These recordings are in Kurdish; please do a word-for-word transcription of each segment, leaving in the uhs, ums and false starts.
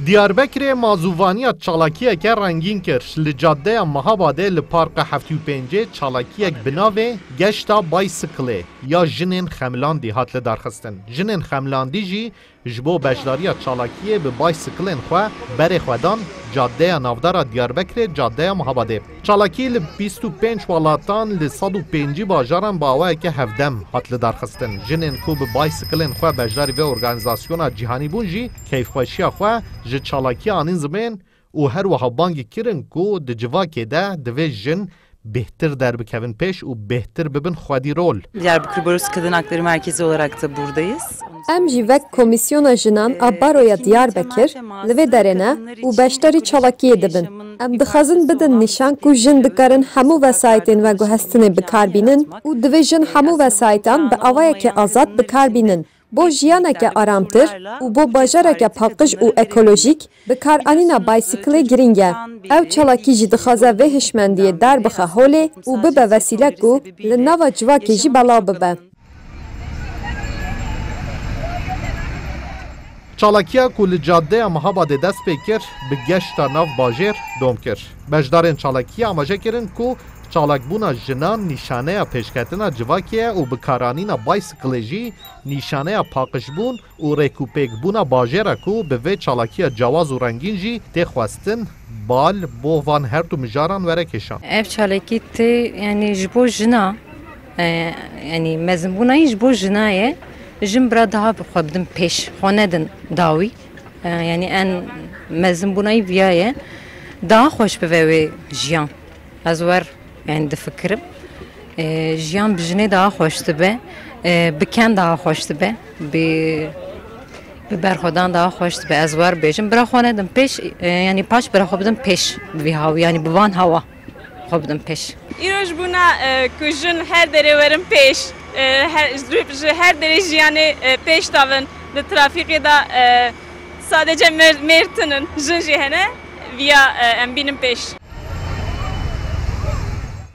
Diyarbekirê mazûvaniya çalakiyeke rengîn kir. Li caddeya Mehabadê li Parka Heftê û Pêncê çalakiyek bi navê Geşta Baysikilê ya Jinên Xemilandî hat lidarxistin. Jinên Xemilandî jî ji bo beşdariya çalakiyê bi baysikilên xwe berê xwe dan caddeya navdara Diyarbekirê, caddeya Mehabadê. Çalakî li bîst û pênc welatan li sed û pêncî bajaran bi awayeke hevdem hat lidarxistin. Jinên ku bi baysikilên xwe beşdarî vê organîzasyona cîhanî bûn jî keyfxweşiya xwe ji çalakiya anîn zimên û her wiha bangî kirin ku di civakê de divê jin bêhtir derbikevin pêş û bêhtir bibin xwedî rol. Diyarbakır Barosu Kadın Hakları Merkezi olarak da buradayız. Em jî wek Komîsyona Jinan a Baroya Diyarbekir li vê derê ne û beşdarî çalakiyê dibin. Em dixwazin bidin nîşan ku jin dikarin hemû vesayîtên veguhestinê bi kar bînin û divê jin hemû vesayîtan bi awayeke azad bi kar bînin. Bo jiyaneke aramtir û bo bajareke paqij û ekolojîk, bikaranîna baysikilê girîng e. Ew çalakî jî dixwaze vê hişmendiyê derbixe holê û bibe wesîle ku li nava civakê jî belav bibe. Çalakiya ku li cadeya Mehabadê dest pê kir, bi geşta nav bajêr dom kir. Beşdarên çalakiyê amaje kirin ku çalakbûna jinan nîşaneya pêşketina civakê ye û bikaranîna baysikilê jî nîşaneya paqijbûn û rêkûpêkbûna bajêr e ku bi vê çalakiya cewaz û rengîn jî tê xwestin bal bo van her du mijaran were kêşan. Ev çalakî tê, yanî ji bo jina, e, yanî mezinbûna yî ji bo jina ye. Jin bira daha bi xwe bidin pêş, xwe nedin dawî. E, yanî en mezinbûna yî viya ye. Daha xweş bibe wê jiyan. Ez wer, yanî difikirim. E, jiyan bi jinê daha xweş dibe. E, bi ken daha xweş dibe. Bi, bi berxwedan daha xweş dibe. Ez wer bêjim. Bira xwe nedin pêş, e, yanî paş bira xwe bidin pêş bi vî haw, yanî bi van hawa xwe bidin pêş. Îro ji bona, e, ku jin her derê werin pêş, e, her, ji, ji her derê jiyanê, e, pêş davin. Di trafîkê de, e, sadece mêr, mêr tinin, jin jî hene, viya, e, em bînin pêş.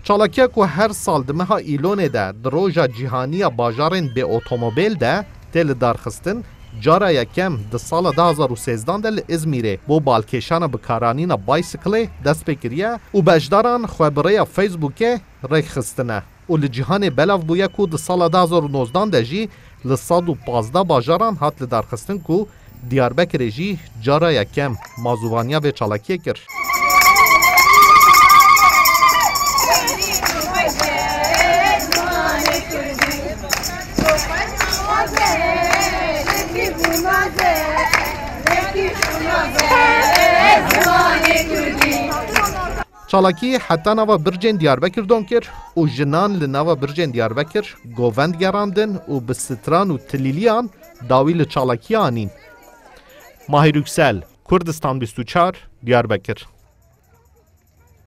Çalakiya ku her sal di meha Îlonê de di roja cîhanî ya bajarên bê otomobîl de tê lidarxistin, cara yekem di sala du hazar û sêzdan de li Îzmîrê bo balkêşana bikaranîna baysikilê dest pê kiriye û beşdaran xwe bi rêya Facebookê rêk xistine û li cîhanê belav bûye ku di sala du hazar û nozdan de jî li sed û pazdeh bajaran hat lidarxistin ku Diyarbekirê jî cara yekem mazûvaniya vê çalakiyê kir. Çalakî heta nava bircên Diyarbekir dom kir û jinan li nava bircên Diyarbekir govend gerandin û bi stran û tilîliyan dawî li çalakiya anîn. Mahir Yüksel, Kurdistan bîst û çar, Diyarbekir.